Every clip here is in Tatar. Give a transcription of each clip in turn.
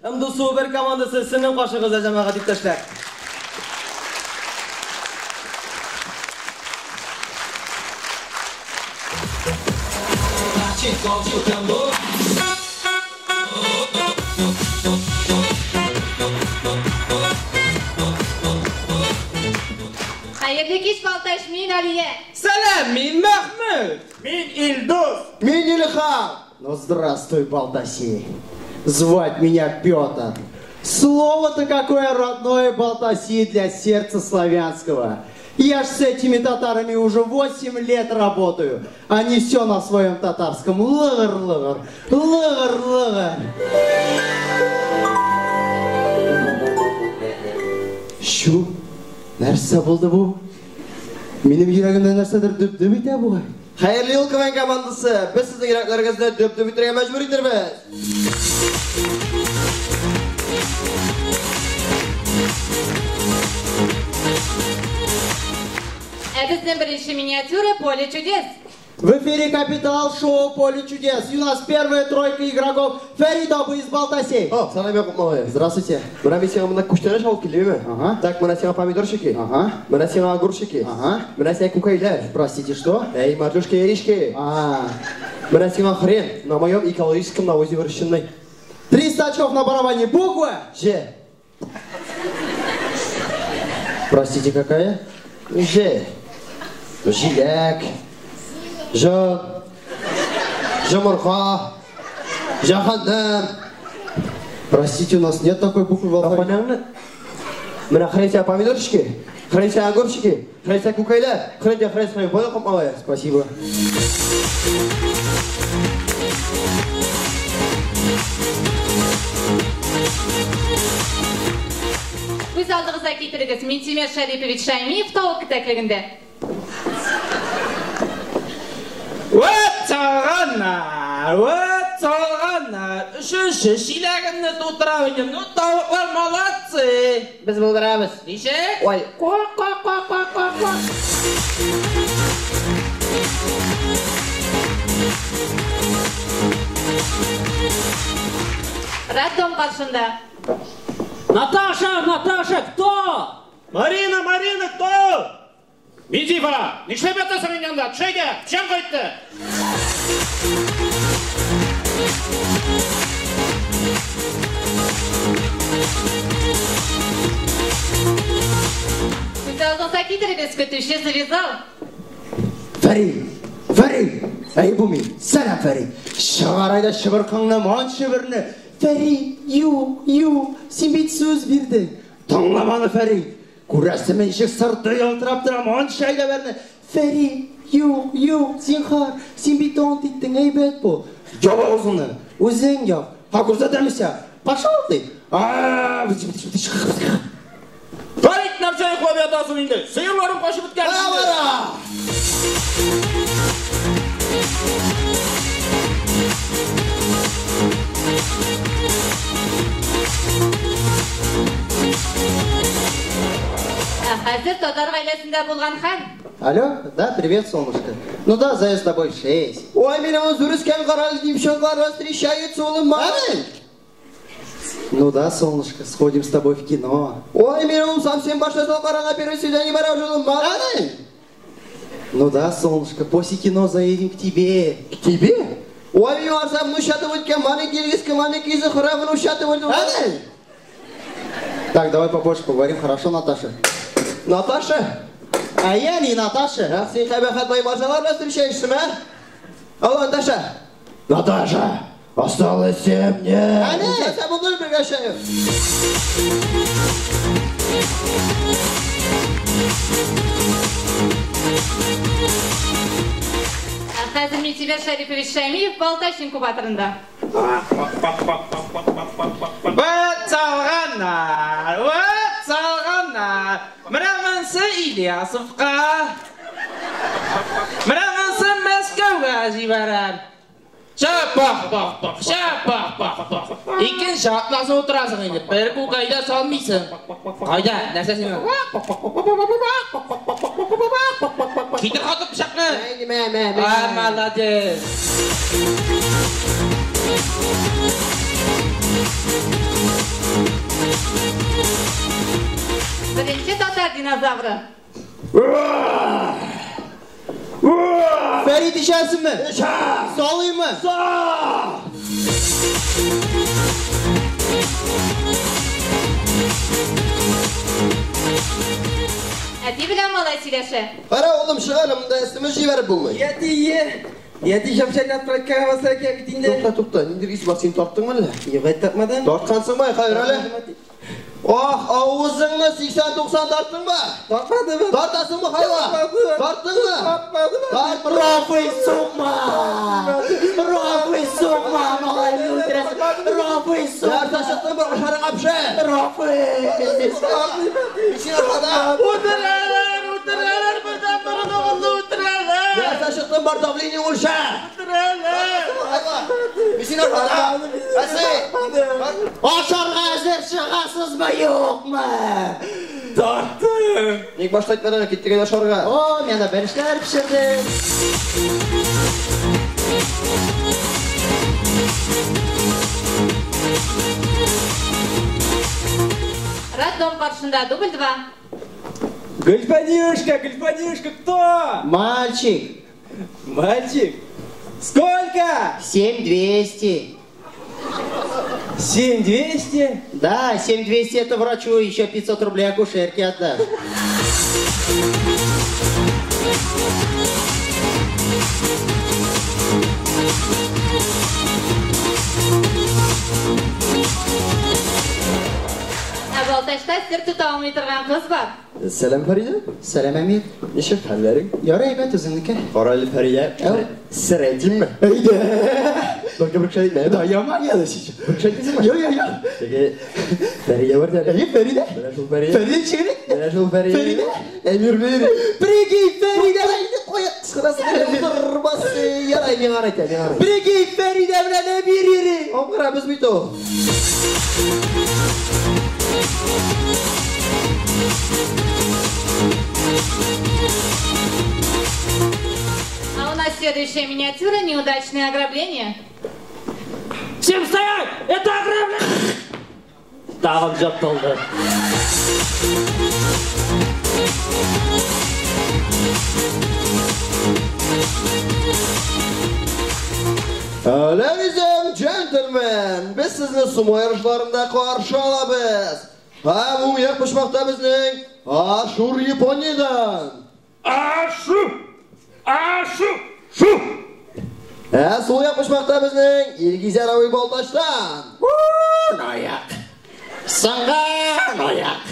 МДСУ бер командасы сезнең каршыгызда, җәмәгать иптәшләр. Хәерле кич, Балтач, мин Алия. Сәлам, мин Мәхмүт. Мин Илдус. Мин Илһам. Ну, здравствуй, Балтаси. Звать меня Петр. Слово-то какое родное, Балтаси, для сердца славянского. Я ж с этими татарами уже 8 лет работаю. Они все на своем татарском. Лыгыр-лыгыр, лыгыр-лыгыр. Шу, нәрсә булды бу? Минем йөрәгемдә нәрсәдер дөп-дөп итә бугай. Хәерле юл КВН командасы, без сезнең йөрәкләрегезне дөп-дөп итәргә мәҗбүр итербез. Ә безнең беренче миниатюра «Поле чудес». В эфире Капитал шоу «Поле чудес». И у нас первая тройка игроков Фәрит абый из Балтасей. О, сәлам, Якуб малае. Здравствуйте. Менә мин сиңа монда күчтәнәч алып килдем, Ага. Так, менә сиңа помидорчики. Ага. Менә сиңа огурчики. Ага. Менә сиңа күкәйләр. Простите, что? Эй, матушки, иришки. А. Менә сиңа хрен на моем экологическом навозе выращенный. 300 очков на барабане. Буква Ж. Простите, какая? Ж. Жиләк. Ж. Жомырка. Җәһәннәм. Простите, у нас нет такой буквы в алфавите. Понятно? Менә хрен сиңа помидорчики, хрен сиңа огурчики, хрен сиңа күкәйләр, хрен сиңа, хрен сиңа, понял, малая? Спасибо. Күз алдыгызга китерегез, Минтимер Шәрипович Шаймиев тавык кетәклегендә. Вәт салганнар, вәт салганнар. Өченче чиләгемне тутыра инде. Ну, тавыклар молодцы. Без булдырабыз. Ничек? Ой. Ква, ква, ква, ква, ква, ква. Роддом каршында. Наташа, Наташа, кто? Марина, Марина, кто? Минзифа, нишләп ятасың инде анда? Төш әйдә, печән кайтты. Күз алдыгызга китерегез, көтүче завязал. Фәрит, Фәрит, әй бу мин, сәлам Фәрит. Чыгар әйдә чыбыркыңны, ман чыбырны. Фәрит, юк, юк, син бит сүз бирдең. Тыңламаны Фәрит. Күрәсеңме, ничек сырты ялтырап тора, ман әйдә берне. Фәрит, юк, юк, зинһар, син бит ант иттең, әйбәт бул. Яп авызыңны, үзең яп. Ха, күрсәтәмесә? Пошел ты. А, Фәрит, нәрсә йоклап ятасың инде? Сыерларың качып беткән инде. Бара! Ә хәзер татар гаиләсендә булган хәл. Алло, да, привет, солнышко. Ну да, заезд с тобой в 6. Ой, меня он зурыскан карал, девчонка встречается, улым. Аминь! Ну да, солнышко, сходим с тобой в кино. Ой, меня он совсем башта карага первое свидание барам, улым. Аминь! Ну да, солнышко, после кино заедем к тебе. К тебе? Ой, меня арсам, ну щатывать, маленький лиска, маленький захара, ну щатывать. Аминь! Так, давай попозже поговорим, хорошо, Наташа? Наташа? А я не Наташа. Ах, син кабахат бай маржалар белән встречаешься, а? Алло, Наташа. Наташа, осталось 7 дней. Аминь! Сейчас я буду приглашаю. Ә хәзер Минтимер Шәрипович Шаймиев Балтач инкубаторында. Вәт салганнар, вәт салганнар. Менә монысы Ильясовка. Менә монысы Мәскәүгә җибәрәм. Шапах, пах, пах, шапах, пах, пах. Икенче атнасын утырасың инде. Бер күкәй дә салмыйсың. Кайда? Нәрсә синең? Китер хатып пычакны. Мә, мә, мә. А, молодец. динозавры. Фәрит, ишәсеңме? Салыймы? Сал! Әти белән малай сөйләшә. Кара, улым, чык әле, монда СМС җибәреп булмый. Әти, ие. Әти, шапшак отправкага басар икән бит инде. Тукта, тукта, ниндидер ис бар, син тарттыңмы әллә? Юк, әй, тартмадым. Тарткансыңмы, хәер әле. Ах, авызыңны 80-90 тарттыңмы? Тартмадым. Тартасыңмы, хайван? Тартмадым. Тарттыңмы? Тартмадым. Тарт. Рафый, сукма! Рафый, сукма! Малайны үтерәсең. Рафый, сукма! Нәрсә чыкты бер ашарыңа пешә? Рафый! Син ашада. Үтерәләр, үтерәләр, бездән борыныгызны үтерәләр. Нәрсә чыкты бар давление үлчә. Үтерәләр. Хайван. Син ашада. Әсе. Ашарга әзер чыгасызмы, юкмы? Тарттым. Ник башта әйтмәдең, киттек әйдә ашарга. О, мин дә бәлешләр пешердем. Роддом каршында дубль 2. Гульфанюшка, Гульфанюшка, кто? Мальчик. Мальчик? Сколько? 7200. 7200? Да, 7200 это врачу, еще 500 рублей акушерке отдашь. Ә Балтачта сер тота алмый торган кыз бар. Сәлам, Фәридә. Сәлам, Әмир. Ничек хәлләрең? Ярый, әйбәт, үзеңнеке. Кара әле, Фәридә. Әу. Сер әйтимме? Әйдә. Только бер кеше әйтмә. Да, яман яды сейчас. Бер кеше әйтмисеңме? Йо, йо, йо. Теге Фәридә бар да. Әйе, Фәридә. Менә шул Фәридә. Фәридә ничегрәк? Менә шул Фәридә. Фәридә? Әмир бир. Прикинь, Фәридә. Куя, кычкырасың, тормасы. Ярай, миңа әйтә, миңа әйт. Прикинь, Фәридә белән Әмир йөри. Аңгыра без бит ул. А у нас следующая миниатюра «Неудачное ограбление». Всем стоять! Это ограбление! Тагын жатталды. Ladies and gentlemen, без сезне сумо ярышларында каршы алабыз. Һәм уң як почмакта безнең Ашур Япониядән. Ашу! Ашу! Шу! Ә сул як почмакта безнең Илгизәр абый Балтачтан. Аяк. Сынган аяк.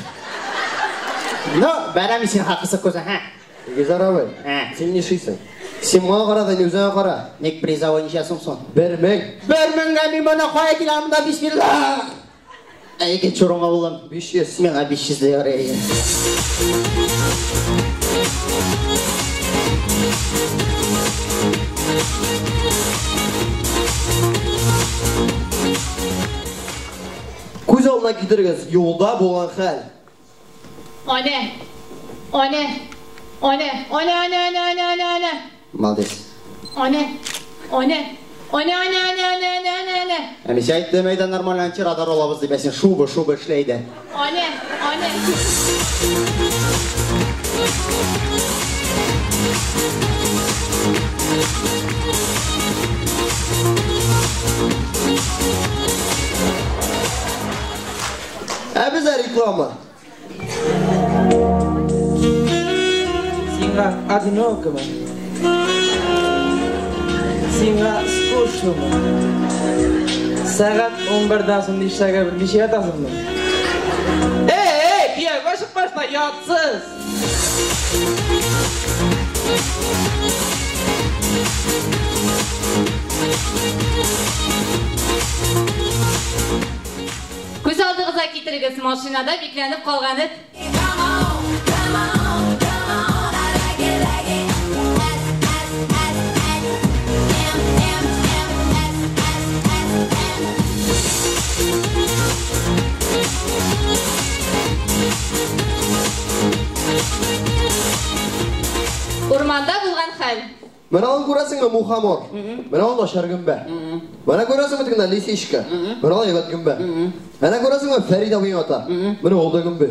Ну, бәрәм син хакысы күзә, һә? Илгизәр абый, Ә. син нишлисең? Син моңа кара да үзеңә кара. Ник призовой ничә сум соң? 1000. 1000гә мин моны кая киләм да, бисмилла. Ә икенче урынга булдым. 500. Миңа 500 дә ярый. Күз алдына китерегез, юлда булган хәл. Ане, ане, ане, ане, ане, ане, ане, ане, ане. Молодец. Ане, ане, ане, ане, ане, ане, ане, ане, ане. Ә мин әйттем, әйдә нормаль антирадар алабыз дип, ә син шуба, шуба эшлә әйдә. Ане, ане. Ә бездә реклама. Сиңа одинокому. Сиңа скучному. Сәгать 11-дән соң нишләргә белмичә ятасыңмы? Эй, эй, кияүгә чыкмач та ятсыз. Күз алдыгызга китерегез, машинада бикләнеп калган эт. Урманда булган хәл. Менә аны күрәсеңме, мухомор? Менә ул начар гөмбә. Менә күрәсеңме тегендә лисичка? Менә ул әйбәт гөмбә. Әнә күрәсеңме, Фәрид абый ята. Менә ул да гөмбе.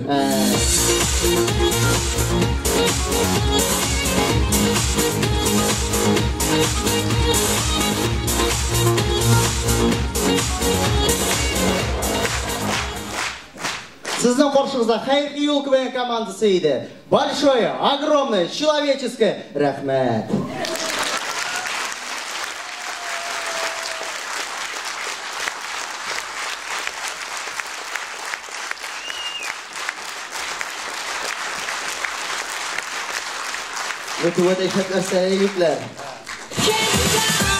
Сезнең каршыгызда Хәерле юл КВН командасы иде. Большое, огромное, человеческое рәхмәт. Ну, түбәтәй шәп нәрсә, егетләр. Can't stop.